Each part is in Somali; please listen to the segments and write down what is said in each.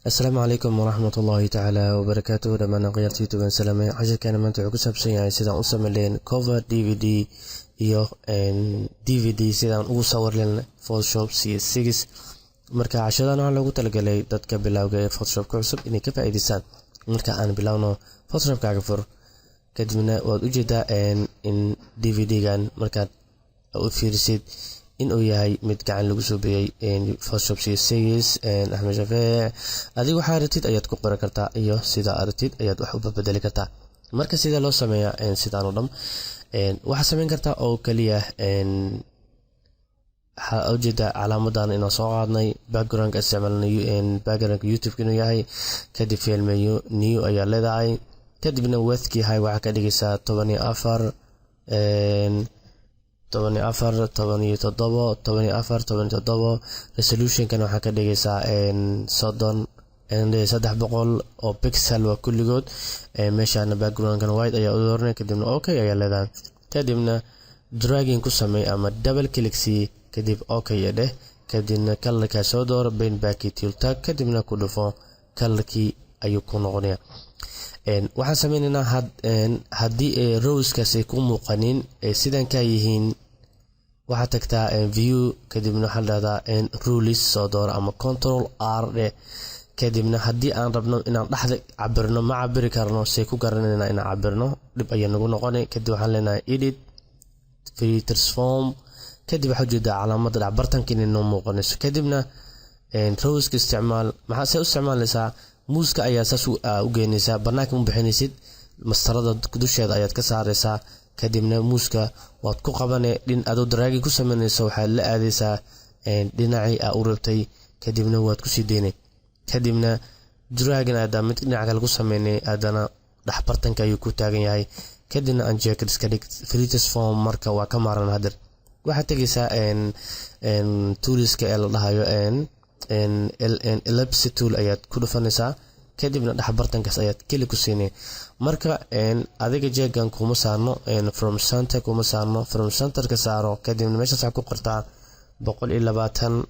Asalaamu calaykum waraxmat ullaahi tacaala wabarakaatuhu. Dhammaan akhyaarta YouTube aan salaamay. Cashirkeena maanta wuxuu ku saabsan yahay sidaan u sameyn cover DVD iyo DVD, sidaan ugu sawirlen Photoshop CS6. Marka cashadan waxaa loogu talagalay dadka bilowga ee Photoshopka cusub inay ka faa'iidaystaan. Marka aan bilowno. Photoshopkaaga fur, kadibna waad ujeedaa in DVD-gan markaad u fiirisid inuu yahay mid gacan lagu soo biyey Photoshop CS6. Axmed Shafeec, adiga waxaa rabtid ayaad ku qoran kartaa iyo sida aragtid ayaad wax u bedeli kartaa. Marka sida loo sameeyaa sidaan oo dhan, waxaad sameyn kartaa oo kaliya, waxaa ujeedaa calaamadan inaan soo qaadnay, backgroundka isticmaalnay backgroundka YouTube inuu yahay. Kadib file menu, new ayaa leedahay. Kadibna widthkii height waxaa ka dhigaysaa 14, 14, 17, 14, 17. Resolutionkan waxaa ka dhigaysaa 30, 300 oo pixel waa kulligood. Meeshaana backgroundkan white ayaa u dooranay. Kadibna okay ayaa leedahay. Kadibna dragging ku sameey ama double click sii, kadib okay dheh. Kadibna colorkaa soo dooro, paint bucket tool tag, kadibna ku dhufo, colorkii ayuu ku noqonaya. Waxaan sameynaynaa, haddii rowskaas ay ku muuqanin, sidan kaa yihiin, waxaad tagtaa view, kadibna waxaa dhahdaa rules soo dooro ama Control R dheh. Kadibna haddii aan rabno inaan dhexda cabirno, ma cabiri karno. Say ku garanayna inaan cabirno? Dhib ayaa nagu noqonay. Kadib waxaan leenahay edit, free transform. Kadib waxaa ujeedaa calaamada dhacbartanka inay noo muuqanayso. Kadibna rowska isticmaal. Maxaa see u isticmaalaysaa? Mouseka ayaa saas u geynaysaa, banaanka ma bixinaysid, mastarada dusheeda ayaad ka saaraysaa. Kadibna mouseka waad ku qabane dhin adoo dragging ku sameynaysa, waxaad la aadaysaa dhinacii aa u rabtay, kadibna waad kusii daynay. Kadibna dragging aadaa mid dhinaca kale ku sameynay, haddana dhexbartanka ayuu ku taagan yahay. Kadibna unchecked iska dhig free transform. Marka waa ka maaran. Hadir waxaad tegaysaa toolska ee la dhahayo ellipse tool ayaad ku dhufanaysaa, kadibna dhexbartankaas ayaad keli ku siinay. Marka adiga jeegan kuma saarno, from center kuma saarno, from centerka saaro. Kadibna meeshaas waxaad ku qortaa 120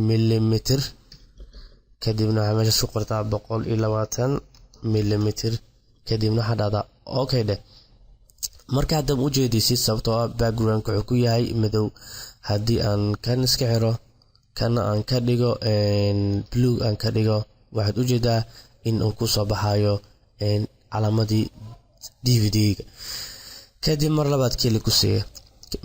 millimeter. Kadibna waxaa meeshaas ku qortaa 120 millimeter. Kadibna waxaa dhahdaa okay dheh. Marka haddaba ujeedaysid, sababtoo ah backgroundka wuxuu ku yahay madow. Haddii aan kan iska xiro, kana aan ka dhigo blue aan ka dhigo, waxaad ujeedaa in uu kusoo baxayo calaamadii DVD-ga. Kadib mar labaad keli ku siiya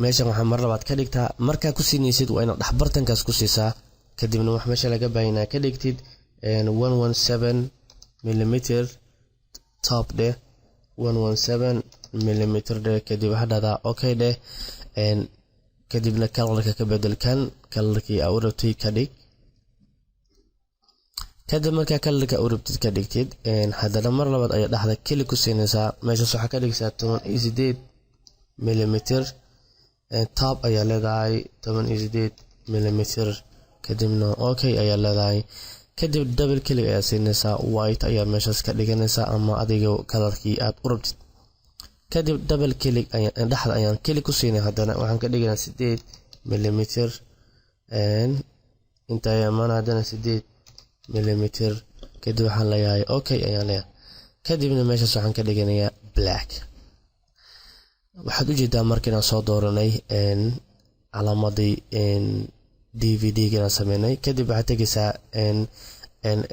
meeshan. Waxaa mar labaad ka dhigtaa, markaa ku siinaysid waa inaad dhexbartankaas ku siisaa. Kadibna wax meesha laga baahanaa ka dhigtid 117 millimeter top dheh, 117 millimeter dheh. Kadib waxaa dhahdaa okay dheh. Kadibna colorka ka bedel, kan colorkii aa u rabtay ka dhig. Kadib markaa colorka u rabtid ka dhigtid, haddana mar labaad ayaa dhexda keli ku siinaysaa. Meeshaas waxaa ka dhigaysaa 18 millimeter top ayaa leedahay, 18 millimeter. Kadibna okay ayaa leedahay. Kadib double click ayaa siinaysaa, white ayaa meeshaas ka dhiganaysaa ama adiga colorkii aad u rabtid. Kadib double click, dhexda ayaan click ku siinay. Haddana waxaan ka dhiganaa 8 millimeter inta imaan, haddana 8 millimeter. Kadib waxaan leeyahay okay ayaan leeyahay. Kadibna meeshaas waxaan ka dhiganayaa black. Waxaad ujeedaa marka inaan soo dooranay calaamadii DVD-ga inaan sameynay. Kadib waxaad tegaysaa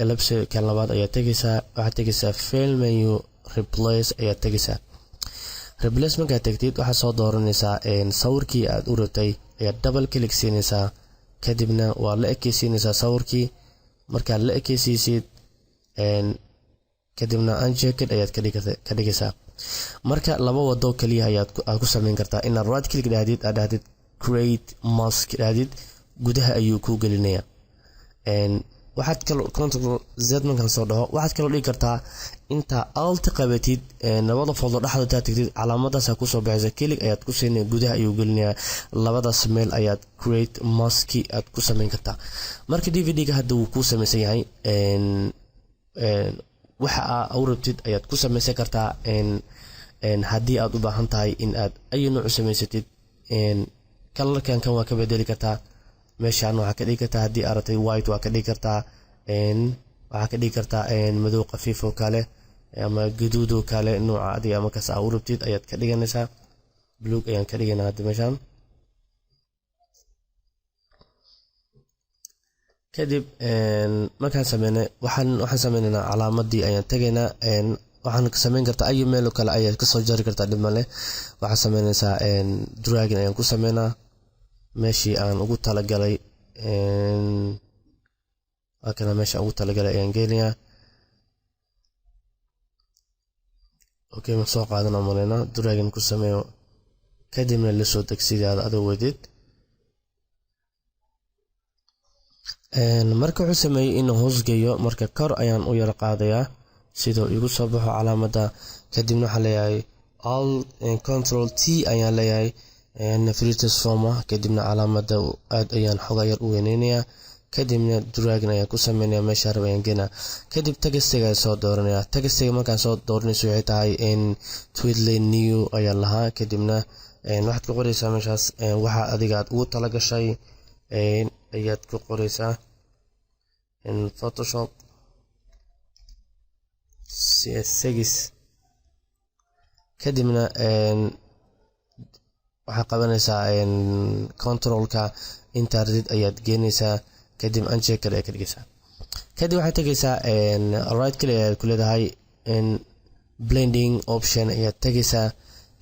ellipse kan labaad ayaad tegaysaa. Waxaad tegaysaa file menu, replace ayaad tegaysaa. Replace markaad tegtid, waxaad soo dooranaysaa sawirkii aad u rabtay ayaad double click siinaysaa. Kadibna waa la ekeysiinaysaa sawirkii. Markaad la ekeysiisid, kadibna unchecked ayaad ka dhigaysaa. Marka laba wado kaliya ayaad ku sameyn kartaa: inaad right click dhahdid, aad dhahdid create mask dhahdid, gudaha ayuu kuu gelinayaa. Waxaad kaloo Control Z markaan soo dhaho, waxaad kaloo dhigi kartaa intaa Alt qabatid, labada folder dhexda intaad tagtid, calaamadaasa kusoo baxaysa, click ayaad ku siinaya, gudaha ayuu gelinayaa. Labadaas meel ayaad create maski aad ku sameyn kartaa. Marka DVD-ga hadda wuu kuu sameysan yahay. Waxa aa u rabtid ayaad ku sameysan kartaa. Haddii aad u baahan tahay in aad ayu nooc u samaysatid, colorkan kan waa ka bedeli kartaa. Meeshaan waxaa ka dhigi kartaa, haddii aad rabtay white waa ka dhigi kartaa. Waxaa ka dhigi kartaa madow khafiif oo kale ama gaduud oo kale. Nooca adiga markaas aa u rabtid ayaad ka dhiganaysaa. Buluug ayaan ka dhiganaa hadda meeshaan. Kadib markaan sameynay, waxaan sameynaynaa calaamadii ayaan tegaynaa. Waxaan sameyn kartaa ayu meel oo kale ayaad kasoo jari kartaa, dhib male. Waxaad sameynaysaa dragging ayaan ku sameynaa meeshii aan ugu talagalay. Waa kana, meesha aan ugu talagalay ayaan geynayaa. Okay, ma soo qaadan oo maleynaa. Dragging ku sameeyo, kadibna la soo deg sidaada adoo wadid. Marka wuxuu sameeyey inuu hoos geeyo. Marka kor ayaan u yara qaadayaa sidoo igu soo baxo calaamadda. Kadibna waxaan leeyahay Alt Control T ayaan leeyahay, free transformer. Kadibna calaamadda aad ayaan xogaa yar u weyneynayaa. Kadibna dragging ayaan ku sameynaya, meesha rab ayaan geenaa. Kadib textiga ayaan soo dooranaya. Textiga markaan soo dooranayso waxay tahay in Tweedley new ayaan lahaa. Kadibna waxaad ku qoraysaa meeshaas waxa adiga aad ugu talagashay ayaad ku qoraysaa, Photoshop CS6. Kadibna waxaad qabanaysaa controlka, inta ridid ayaad geenaysaa. Kadib unchecker ayaad ka dhigaysaa. Kadib waxaad tegaysaa right click ayaad ku leedahay, blending option ayaad tegaysaa.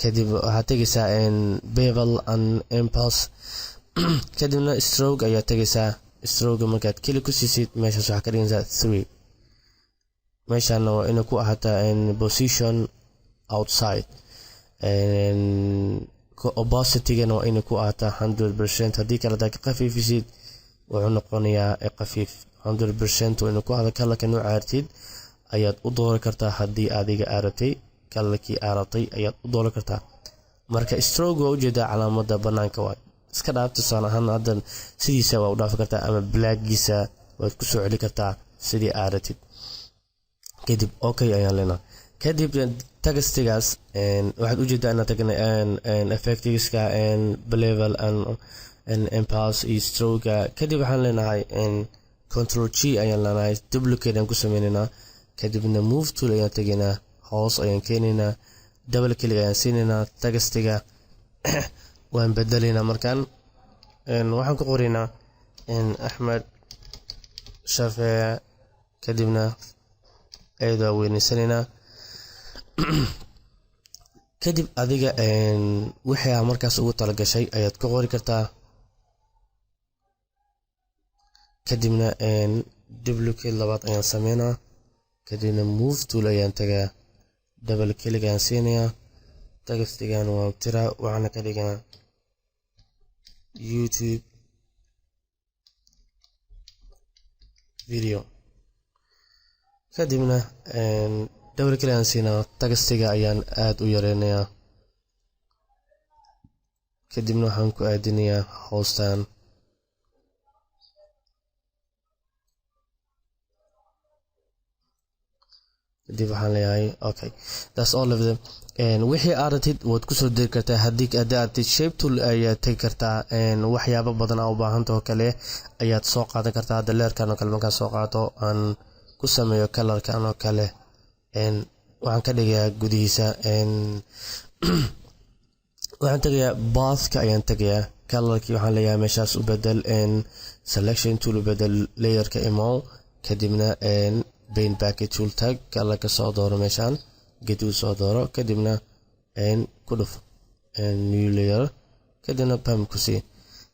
Kadib waxaad tegaysaa bevel and emboss. Kadibna stroke ayaad tegaysaa. Stroke markaad click ku siisid, meeshaas waxaa ka dhigaysaa 3. Meeshaana waa inay ku ahaataa position outside. Opacitygana waa inay ku ahaataa 100%. Haddii kale hadaa ka khafiifisid, wuxuu noqonayaa khafiif. 100% waa inuu ku ahdo. Colorka nooca artid ayaad u dooran kartaa. Haddii adiga aa rabtay, colorkii aa rabtay ayaad u dooran kartaa. Marka stroke waa ujeedaa, calaamada banaanka waay. Iska dhaaf. Tusaale ahaan hadda sidiisa waa u dhaafi kartaa ama blackgiisa waad kusoo celi kartaa sidii aa rabtid. Kadib okay ayaan leenahay. Kadib textigaas waxaad ujeedaa inaad tagnay effectiska, bevel and emboss iyo stroke. Kadib waxaan leenahay Control G ayaan leenahay, duplicate ayaan ku sameynaynaa. Kadibna move tool ayaan tegaynaa, hoos ayaan keenaynaa, double click ayaan siinaynaa. Textiga waan bedelaynaa. Markaan waxaan ku qoraynaa Axmed Shafee. Kadibna ayada waa weyneysanaynaa. Kadib adiga wixii aa markaas ugu talagashay ayaad ku qori kartaa. Kadibna duplicate labaad ayaan sameynaa. Kadibna move tool ayaan tagaa, double click ayaan siinayaa. Textigan waa tiraa, waxaana ka dhigaa YouTube video. Kadibna double click ayaan siinaa, textiga ayaan aad u yareynayaa. Kadibna waxaan ku aadinayaa hoostan. Kadib waxaan leeyahay okay, that's all of them. Wixii aad rabtid waad kusoo diri kartaa. Haddii aad rabtid, shape tool ayaad tegi kartaa. Waxyaabo badan aa u baahanta oo kale ayaad soo qaadan kartaa. Hadda leerkan oo kale markaan soo qaato, aan ku sameeyo colorkan oo kale, waxaan ka dhigayaa gudihiisa. Waxaan tegayaa pathka ayaan tegayaa. Colorkii waxaan leeyahay meeshaas u bedel, selection tool u bedel, layerka imow. Kadibna paint bucket tool tag, colorka soo dooro, meeshaan gaduud soo dooro. Kadibna ku dhuf new layer, kadibna pam ku sii.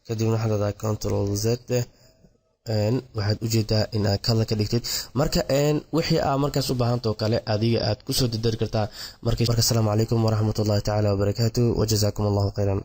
Kadibna waxaad leedahay Control Z. Waxaad ujeedaa in aad color ka dhigtid. Marka wixii aa markaas u baahanta oo kale adiga aad kusoo dardari kartaa. Marka asalaamu calaykum waraxmatullahi tacaala wabarakaatu, wajazaakum Allahu khayran.